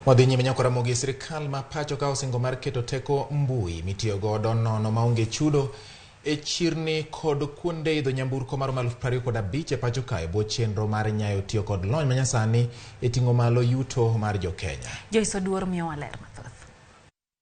Wadhi nyime nyaka Ramogi. Sirikal ma pacho ka osingo mar keto teko mbui mitiyo godo nono maonge chudo e chirni kod kuonde idho nyamburko maromo 25,000 e pacho kae bwo chenro mar nyayo tiyo kod lony manyasani e ting'o malo yuto mar jokenya. Joyce Oduor miyowa ler mathoth.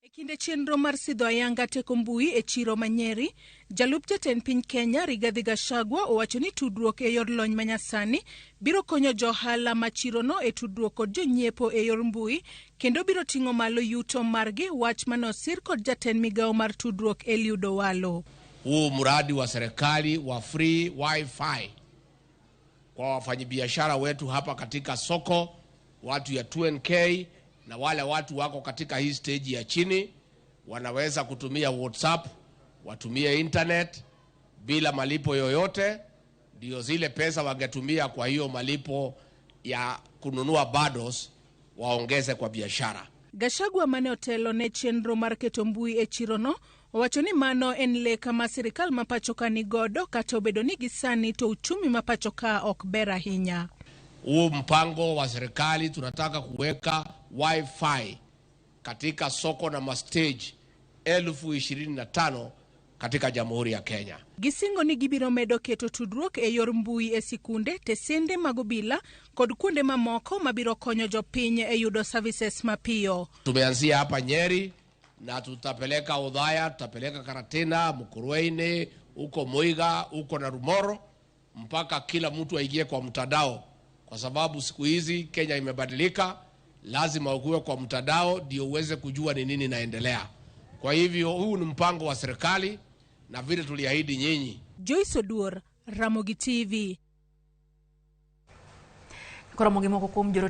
E kinde chenro mar sidho ayanga teko mbui e chiro ma Nyeri, jalup jatend piny Kenya Rigathi Gachagua owacho ni tudruok e yor lony manyasani biro konyo johala ma chirono e tudruok kod jonyiepo e yor mbui kendo biro ting'o malo yuto margi, wach mane osir kod jatend migawo mar tudruok Eliud Owalo. Huu mradi wa serikali wa free wifi kwa wafanyabiashara wetu hapa katika soko, watu ya 2NK na wale watu wako katika hii stage ya chini wanaweza kutumia WhatsApp, watumie internet bila malipo yoyote. Ndio zile pesa wangetumia kwa hiyo malipo ya kununua bundles waongeze kwa biashara. Gachagua mane otelo ne chenro mar keto mbui e chirono owacho ni mano en lek ma sirikal ma pacho ka nigodo kata obedo ni gisani to uchumi ma pacho ka ok ber ahinya. Huu mpango wa serikali tunataka kuweka wifi katika soko na mastage 25,000 katika Jamhuri ya Kenya. Gisingo ni gibiro medo keto tudruok e yor mbui e sikunde, tesende mag obila kod kuonde mamoko mabiro konyo jopiny e yudo services mapiyo. Tumeanzia hapa Nyeri na tutapeleka Othaya, tutapeleka Karatina, Mukurweini, huko Muiga, huko Naromoru, mpaka kila mtu aingie kwa mtandao, kwa sababu siku hizi Kenya imebadilika. Lazima ukuwe kwa mtandao ndio uweze kujua ni nini inaendelea. Kwa hivyo huu ni mpango wa serikali na vile tuliahidi nyinyi. Joyce Oduor, Ramogi TV. Koro moko kuom joro